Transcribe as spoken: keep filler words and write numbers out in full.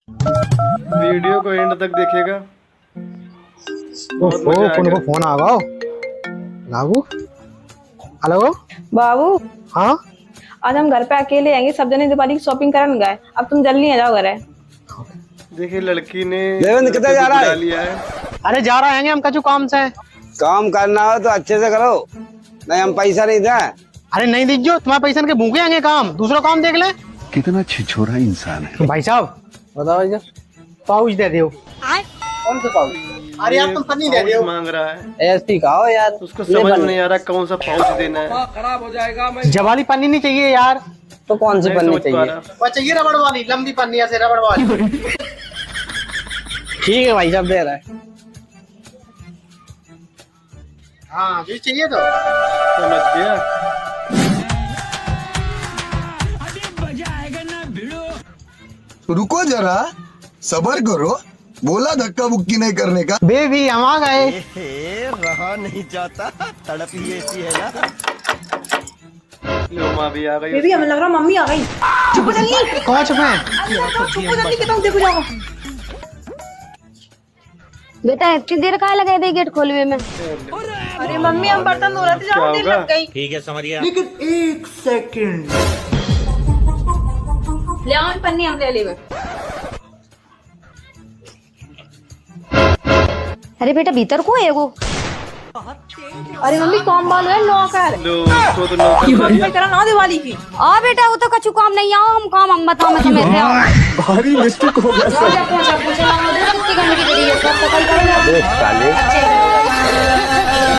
वीडियो को एंड तक देखिएगा। बहुत ओहो, मजा आएगा। कौन को फोन आ गया? बाबू, हेलो। बाबू, हाँ? आज हम घर पे अकेले आएंगे, सब जने दिवाली की शॉपिंग करन गए, अब तुम जल्दी आ जाओ घरे। देखिए, लड़की ने देवेंद्र, किधर जा रहा है? बुला लिया है। अरे, जा रहा है हम कछु काम से। काम करना हो तो अच्छे से करो, नहीं हम पैसा नहीं दे। अरे नहीं दीजियो, तुम्हारे पैसन के भूखे आएंगे काम, दूसरा काम देख ले। कितना छिछोरा इंसान है। भाई साहब। बताओ भाई साहब। पाउच दे दियो। कौन सा पाउच? अरे यार, तुम पन्नी दे पाउच दियो। मांग रहा है। ऐसी कहो यार। उसको समझ में नहीं आ रहा कौन सा पाउच देना है। जवाली पन्नी नहीं चाहिए यार। तो कौन सी पन्नी चाहिए? वो चाहिए रबड़ वाली, लंबी पन्नी ऐसे रबड़ वाली। ठीक है भाई साहब, दे रहा है। हाँ, जो चाहिए तो। समझ गया। रुको जरा, सबर करो, बोला धक्का मुक्की नहीं करने का। बेबी, हम आ गए। ए, रहा नहीं जाता, तड़प ही ऐसी है ना। लो, माँ भी आ गई। बेबी, हमें लग रहा मम्मी आ गई। चुप हो जा नी। कहाँ चुप है? अरे, चुप हो जा नी, कितना देखो जाओ। बेटा, इतनी देर काहे लगाई दे गेट खोलवे में? अरे मम्मी, हम बर्तन धो रहे थे, जाओ, देर लग गई। ठीक है, समझ गया। लेकिन एक सेकंड। ले आओ पन्नी, हम ले लेवे। अरे बेटा, भीतर को एगो। अरे मम्मी, काम वालो है, नौकर। लो, इसको तो नौकर बना दिया। करा ना दिवाली की। आ बेटा, वो तो कछु काम नहीं, आओ हम काम हम बताओ, मैं समझ रहे हो। भारी मिस्टेक हो गया सर। पूछा, पूछा, पूछा, ना दे, कितनी गंदगी करी है, सब सफाई करो ना। अबे साले। अच्छे।